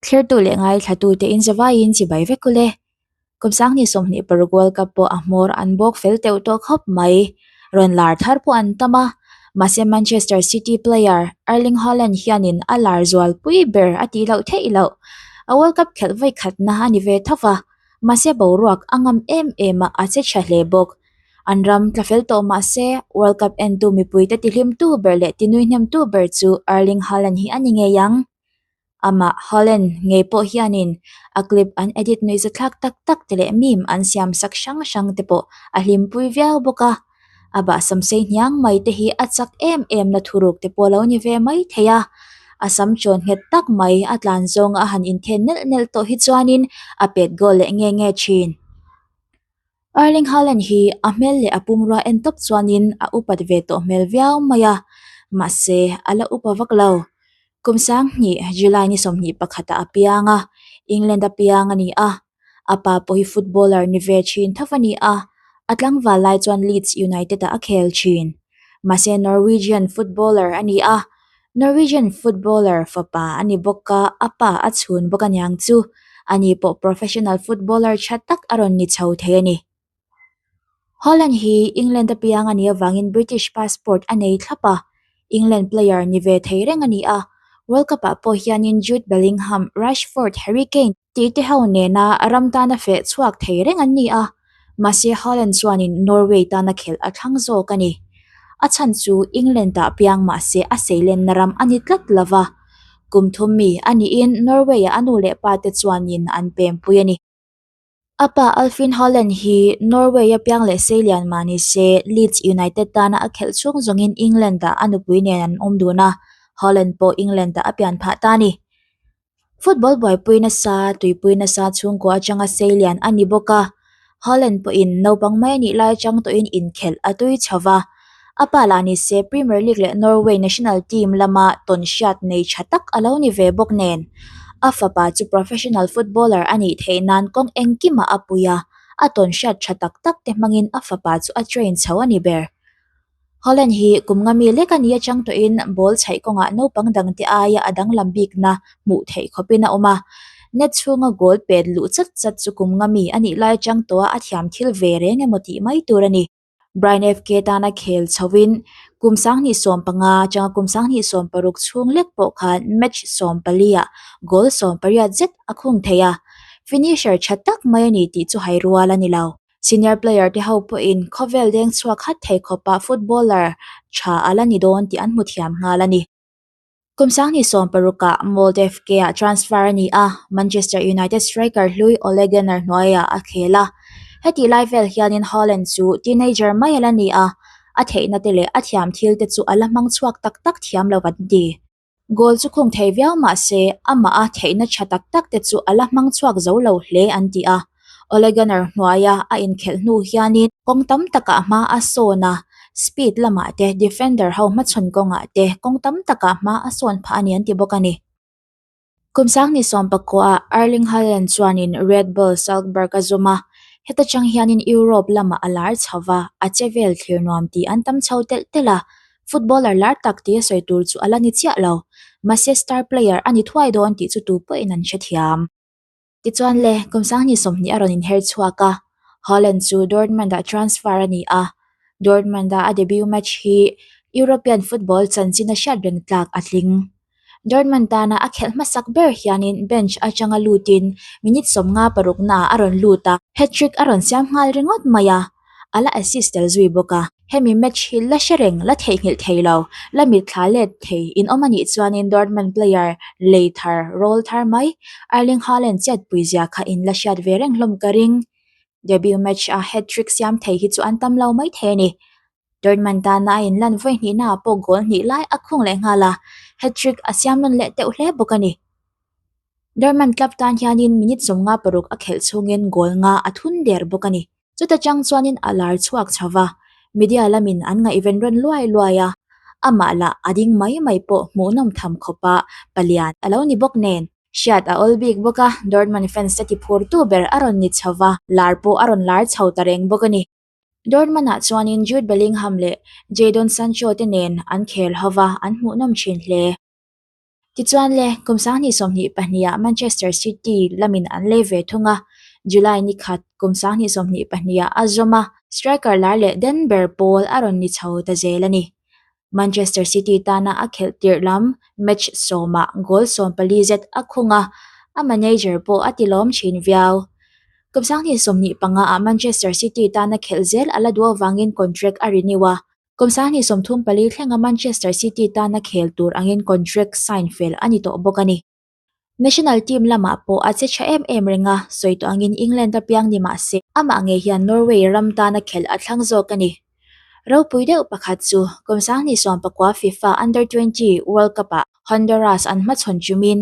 Thlirtu leh ngaithlatute in zavaiin chibai vek ule. Kum sanghnih 26 World Cup pawh a hmawr an bawk fel teuh tawh khawp mai. Rawn lar thar pawh an tam a, mahse Manchester City player Erling Haaland hianin a lar zual pui ber a tih loh theih loh. A World Cup khelh vawi khatna a ni ve tho va, mahse boruak a ngam em em a, a che tha hle bawk. An ram tla fel tawh mahse World Cup entu mipuite tihlimtu ber leh tinuihnemtu ber chu Erling Haaland hi a ni ngei ang. Amah Haaland ngei pawh hianin a clip an edit nuihzathlak tak tak te leh meme an siam sak hrang hrang te pawh a hlimpui viau bawk a. A bahsam sei hniang mai te hi a chak em em na thuruk te pawh lo ni ve mai thei a. A sam chawn nghet tak mai a tlan zawng a han inthen nelh nelh tawh hi chuanin a pet goal leh nge nge thin. Erling Haaland hi a hmel leh a pumrua en tawp chuanin a upat ve tawh hmel viau mai a, mahse a la upa vak lo. Kum sanghnih July ni 21 ah a piang a, England a piang a ni a. A pa pawh hi footballer ni ve thin tho a ni a, a tlangval lai chuan Leeds United ah a khel thin. Mahse Norwegian footballer a ni a, Norwegian footballer fapa a ni bawk a, a pa a chhun bawk aniang chu. Ani pawh professional footballer tha tak a rawn ni chho thei a ni. Haaland hi England a piang a nih avangin British passport a nei thlap a, England player ni ve thei reng a ni a. World Cup ah pawh hianin Jude Bellingham, Rashford, Harry Kane tih te ho nena ram tana feh chhuak thei reng an ni a, mahse Haaland chuanin Norway tana khelh a thlang zawk a ni. A chhan chu England ah piang mahse a seilenna ram a ni tlat lova, kum thum mi a niin Norway ah a nu leh pa te chuanin an pempui a ni. A pa Alfin Haaland hi Norway a piang leh seilian mah ni se Leeds United tana a khelh chhung zawngin England ah a nupui nen an awm dun a, Haaland pawh England ah a pian phah ta a ni. Football buaipui nasa, tuipui nasa chhungkua atanga seilian a ni bawk a, Haaland pawhin naupang mai a nih lai atang tawhin inkhelh a tui chho va. A pa lah ni se Premier League leh Norway national team lama tawn hriat nei tha tak a lo ni ve bawk nen. A fapa chu professional footballer a nih theih nan kawng engkimah a pui a, a tawn hriat tha tak tak te hmangin a fapa chu a train chho a ni ber. Haaland hi kum nga mi lek a ni atang tawhin ball chhaih kawngah naupang dangte aia a danglam bikna hmuh theih khawpin a awm a. Net chhunga goal pet luh chat chat chu kum nga mi a nih lai atang tawha a thiam thil ve reng emaw tih mai tur a ni. Brian FK tana khel chhoin kum 2015 atanga kum 2016 chhung lek pawh khan match 14 ah goal 18 zet a khung thei a. Finisher tha tak mai a ni tih chu hai rual a ni lo. Senior player te ho pawhin khawvel deng chhuak hat thei khawpah footballer tha a la ni dawn tih an hmu thiam nghal a ni. Kum 2016 ah Molde FK ah transfer a ni a, Manchester United striker hlui Ole Gunnar hnuaiah a khel a. Hetih lai vel hianin Haaland chu teenager mai a la ni a, a theihna te leh a thiam thil te chu a la hmang chhuak tak tak thiam lo an ti. Goal chu khung thei viau mah se, amah a theihna tha tak tak te chu a la hmang chhuak zo lo hle an ti a. Ole Gunnar hnuaia a inkhelh hnu hianin kawng tam takah hma a sawn a, speed lamah te, defender ho hmachhawn kawngah te kawng tam takah hma a sawn phah a ni an ti bawk a ni. Kum 2019 ah Erling Haaland chuanin Red Bull Salzburg a zawm a, heta chang hianin Europe lamah a lar chho va, a che vel thlir nuam tih an tam chho telh telh a, footballer lar tak tia sawi tur chu a la ni chiah lo, mahse star player a ni thuai dawn tih chu tu pawhin an hrethiam. Tichuan le, kum 2020 a rawn inher chhuak a, Haaland chu Dortmund-ah transfer a ni a, Dortmund-a a debut match hi European football chanchin a hriat reng tlak a tling. Dortmund tana a khelh hmasak ber hianin bench atanga lutin minute 56 naah a rawn lut a, hat-trick a rawn siam nghal ringawt mai a, a la assist tel zui bawk a. Hemi match hi la hre reng, la theihnghilh thei lo, la mitthla let thei inawm a nih chuanin Dortmund player lei thar, roll thar mai, Erling Haaland chetpui zia kha in la hriat ve reng hlawm ka ring. Debut match a hat-trick siam thei hi chu an tam lo mai thei a ni. Dortmund tana a inlan vawi hnihnaah pawh goal hnih lai a khung leh nghal a, hat-trick a siam nawn leh teuh hle bawk a ni. Dortmund club tan hianin minute 56 a khelh chhungin goal nga a thun der bawk a ni. Chuta chang chuanin a lar chhuak chho va, media lamin an ngaihven rawn luai luai a, amah lah a ding mai mai pawh hmuhnawm tham khawpa palian a lo ni bawk nen. Hriat a awl bik bawk a, Dortmund fans te tiphurtu ber a rawn ni chho va, lar pawh a rawn lar chho ta reng bawk a ni. Dortmund-ah chuanin Jude Bellingham leh Jadon Sancho te nen an khel ho va, an hmuhnawm thin hle. Tichuan le, kum 2022 ah Manchester City lamin an lei ve thung a, July ni khat kum 2022 ah a zawm a, striker lar leh den ber pawl a rawn ni chho ta zel a ni. Manchester City tana a khelh tirh lam match sawmah goal 14 zet a khung a, a manager pawh a tilawm thin viau. Kum 2025 ah Manchester City tana khelh zel a la duh avangin contract a renew a, Kum 2034 thlenga Manchester City tana khel tur angin contract sign fel a ni tawh bawk a ni. National team lamah pawh a che tha em em reng a, sawi tawh angin England a piang ni mah se, amah ngei hian Norway ram tana khelh a thlang zawk a ni. Ropui deuh pakhat chu kum 2019 FIFA Under 20 World Cup-ah Honduras an hmachhawn chumin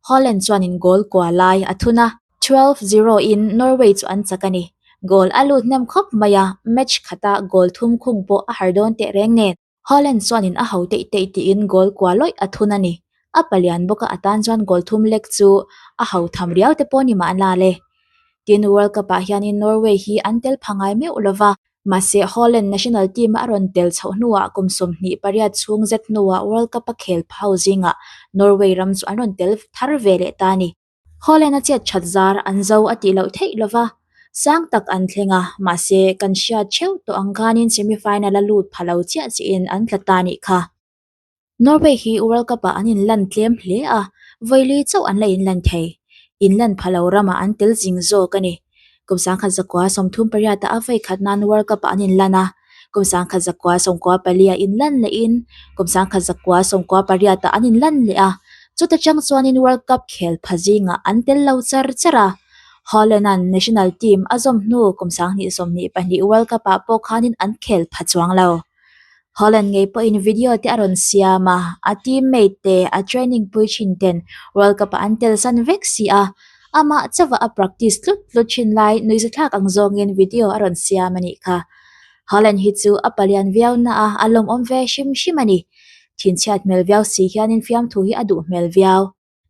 Haaland chuanin goal kua lai a thun a, 12 zero in Norway chu an chak a ni. Goal a lut hnem khawp mai a, match khata goal thum khung pawh a har dawn teh reng nen. Haaland chuanin a ho teih teih tiin goal kua lawih a thun a ni. A palian bawk a, a tan chuan goal thum lek chu a ho tham riau te pawh ni mahna le. Tin, World Cup ah hianin Norway hi an tel pha ngai meuh lova, mahse Haaland national team a rawn tel chhoh hnuah kum 28 chhung zet hnuah World Cup a khel pha ho zingah Norway ram chu an rawn tel thar ve leh ta a ni. Haaland a chet that zar an zo a tih loh theih lova, sang tak an thleng a, mahse kan hriat theuh tawh ang khanin semi-final a lut pha lo chiah chihin an tla ta nih kha. Norway hi World Cup ah an inlan tlem hle a, vawili chauh an la inlan thei. Inlan pha lo ramah an tel zing zawk a ni. Kum 1938 ah a vawi khat nan World Cup ah an inlan a, kum 1994 ah inlan lehin kum 1998 ah an inlan leh a, chuta chang chuanin World Cup khel pha zingah an tel lo char char a. Haaland-a'n national team a zawm hnu kum 2022 World Cup ah pawh khanin an khel pha chuang lo. Haaland ngei pawhin video te a rawn siam a, a teammate te, a training pui thin ten World Cup ah an tel san vek si a, amah chauha a practice tlut tlut thin lai nuihzathlak ang zawngin video a rawn siam a nih kha. Haaland hi chu a palian viau na a, a lawmawm ve hrim hrim a ni. Thinchhiat hmel viau si hianin fiamthu hi a duh hmel viau.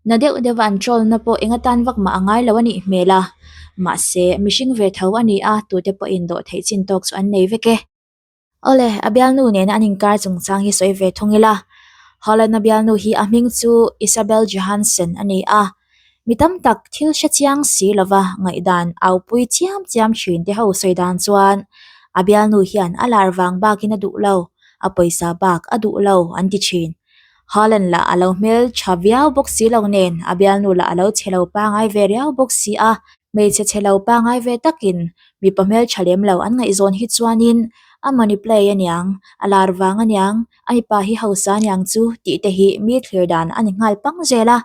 Na deuh deuha an troll na pawh eng atan vak mah a ngai lo a nih hmel a, mahse mihring ve tho a ni a, tute pawhin dawh theih chin tawk chu an nei vek e. Awle, a bialnu nena an inkar chungchang hi sawi ve thung ila. Haaland-a bialnu hi a hming chu Isabel Johansson a ni a. Mi tam tak thil hre chiang si lova ngaihdan aupui chiam chiam thin te ho sawi dan chuan a bialnu hian a lar vang bakin a duh lo, a pawisa bak a duh lo an ti thin. Haaland lah a lo hmel tha viau bawk si lo nen a bialnu lah a lo chhe lo pangai ve riau bawk si a. Hmeichhe chhe lo pangai ve takin mipa hmeltha lem lo an ngaihzawn hi chuanin a money play aniang, a lar vang aniang, a mipa hi hausa aniang chu tih te hi mi thlir dan a ni nghal pang zel a.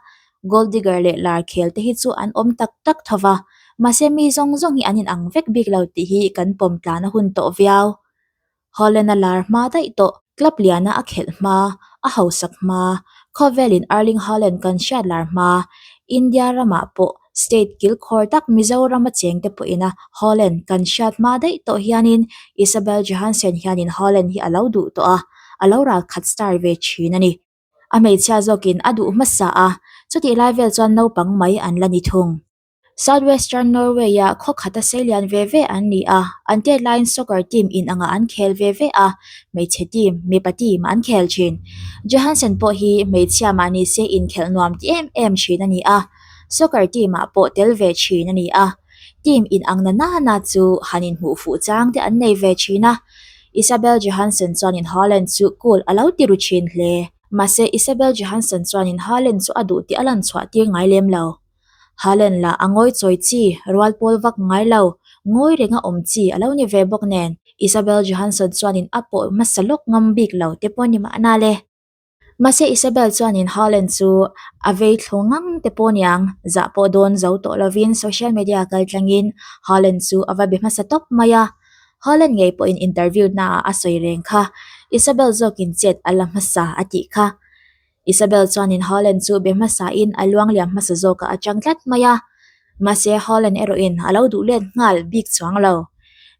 Gold digger leh lar khel te hi chu an awm tak tak tho va, mahse mi zawng zawng hi an inang vek bik lo tih hi kan pawm tlan a hun tawh viau. Haaland a lar hma daih tawh, club liana a khelh hma, a hausak hma, khawvelin Erling Haaland kan hriat lar hma, India ramah pawh state kilkhawr tak Mizoram a chengte pawhina Haaland kan hriat hma daih tawh hianin Isabel Johansson hianin Haaland hi a lo duh tawh a, a lo ralkhat star ve thin a ni. A hmeichhia zawkin a duh hmasa a, chutih lai vel chuan naupang mai an la ni thung. South Western Norway-a khaw khata seilian ve ve an ni a, an tet laiin soccer team inangah an khel ve ve a, hmeichhe team, mipa team an khel thin. Johansson pawh hi hmeichhia mah ni se inkhelh nuam ti em em thin a ni a, soccer team-ah pawh tel ve thin a ni a. Team inang na na na chu han inhmuh fuh chang te an nei ve thin a. Isabel Johansson chuanin Haaland chu cool a lo ti ru thin hle. Mahse Isabel Johansson chuanin Haaland chu a duh tih a lan chhuah tir ngai lem lo. Haaland lah a ngawi chawi chi, rual pawl vak ngai lo, ngawi renga awm chi a lo ni ve bawk nen, Isabel Johansson chuanin a pawh hmasa lawk ngam bik lo te pawh ni mahna le. Mahse Isabel chuanin Haaland chu a vei thlu ngang te pawh niang, zah pawh dawn zo tawh lovin social media kal tlangin Haaland chu a va be hmasa tawp mai a. Haaland ngei pawhin interview naah a sawi reng kha, Isabel zawkin chet a la hmasa a tih kha. Isabel chuanin Haaland chu be hmasain a luangliam hmasa zawkah a chang tlat mai a, mahse Haaland erawhin a lo duh let nghal bik chuang lo.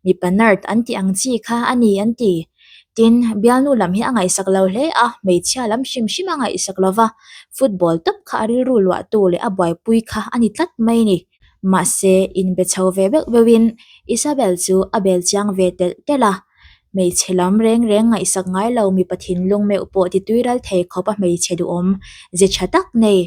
Mipa nerd an tih ang chi kha a ni an ti. Tin, bialnu lam hi a ngaihsak lo hle a, hmeichhia lam hrim hrim a ngaihsak lo va, football tawp kha a rilru luahtu leh a buaipui kha a ni tlat mai a ni. Mahse, inbe chho ve beuh beuhin Isabel chu a bel chiang ve telh telh a. Hmeichhe lam reng reng ngaihsak ngai lo mipa thinlung meuh pawh ti tuiral thei khawp a hmeichhe duhawm ze tha tak nei,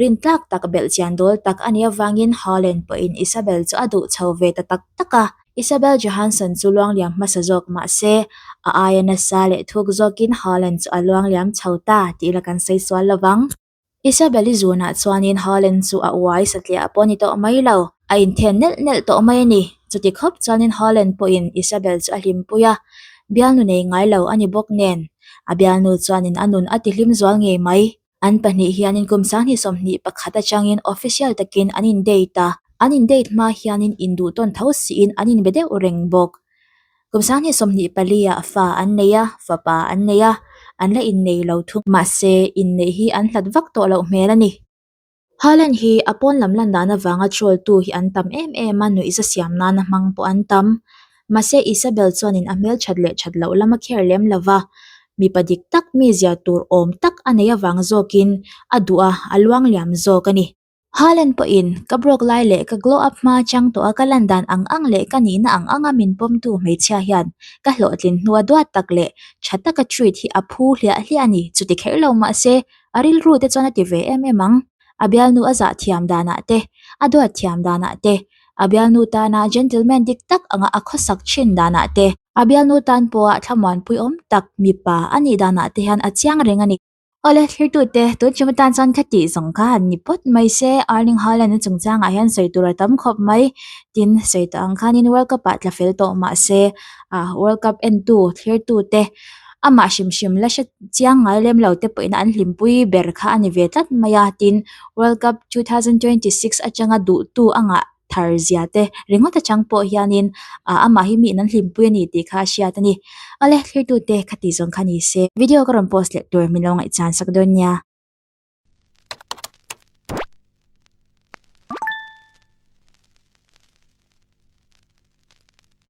rintlak tak belhchian dawl tak a nih avangin Haaland pawhin Isabel chu a duh chho ve ta tak tak a. Isabel Johansson chu luangliam hmasa zawk mah se, a aia nasa leh thuk zawkin Haaland chu a luangliam chho ta tih la kan sawi sual lo vang. Isabel-i zunah chuanin Haaland chu a uai satliah pawh a ni tawh mai lo, a inthen nelh nelh tawh mai a ni. Chuti khawp chuanin Haaland pawhin Isabel chu a hlimpui a, bialnu nei ngai lo a ni bawk nen, a bialnu chuanin a nun a tihlim zual ngei mai. An pahnih hianin kum 2021 atangin official takin an in date a, an in date hma hianin induh tawn tho siin an inbe deuh reng bawk. Kum 2024 ah fa an nei a, fapa an nei a, an la innei lo thung. Mahse, inneih hi an hlat vak tawh loh hmel a ni. Haaland hi a pawn lam lan dan avanga troll tu hi an tam em em a, nuihza siam nana hmang pawh an tam. Mahse, Isabel chuanin a hmel that leh that loh lam a kher lem lo va, mipa dik tak mizia tur awm tak a nei avang zawkin a duh a, a luangliam zawk a ni. Haaland pawhin, Ka broke lai leh ka glow up hma chang tawh a ka lan dan ang ang leh ka nihna ang anga min pawmtu hmeichhia hian ka hlawhtlin hnua duat tak leh tha taka treat hi a phu hliah hliah a ni. Chuti kher lo mahse, a rilru te chuan a ti ve em em ang. A bialnu a zah thiam danah te, a duat thiam danah te, a bialnu tana gentleman dik tak anga a khawsak thin danah te, a bialnu tan pawha thlamuanpui awm tak mipa a nih danah te hian a chiang reng a ni. Awle thlirtute, tun ṭum atan chuan kha tih zawng kha han ni phawt mai se, Erling Haaland-a chungchangah hian sawi tur a tam khawp mai. Tin, sawi tawh ang khanin World Cup-ah tla fel tawh mah se, ah World Cup entu thlirtute amah hrim hrim la hre chiang ngai lem lo te pawhin an hlimpui ber kha a ni ve tlat mai a. Tin, World Cup 2026 atanga duhtu a ngah thar zia te ringawt atang pawh hianin ah amah hi mi in an hlimpui a ni tih kha a hriat a ni. Awle thlirtute kha tih zawng kha ni se. Video ka rawn post leh tur min lo ngaihchan sak dawn nia.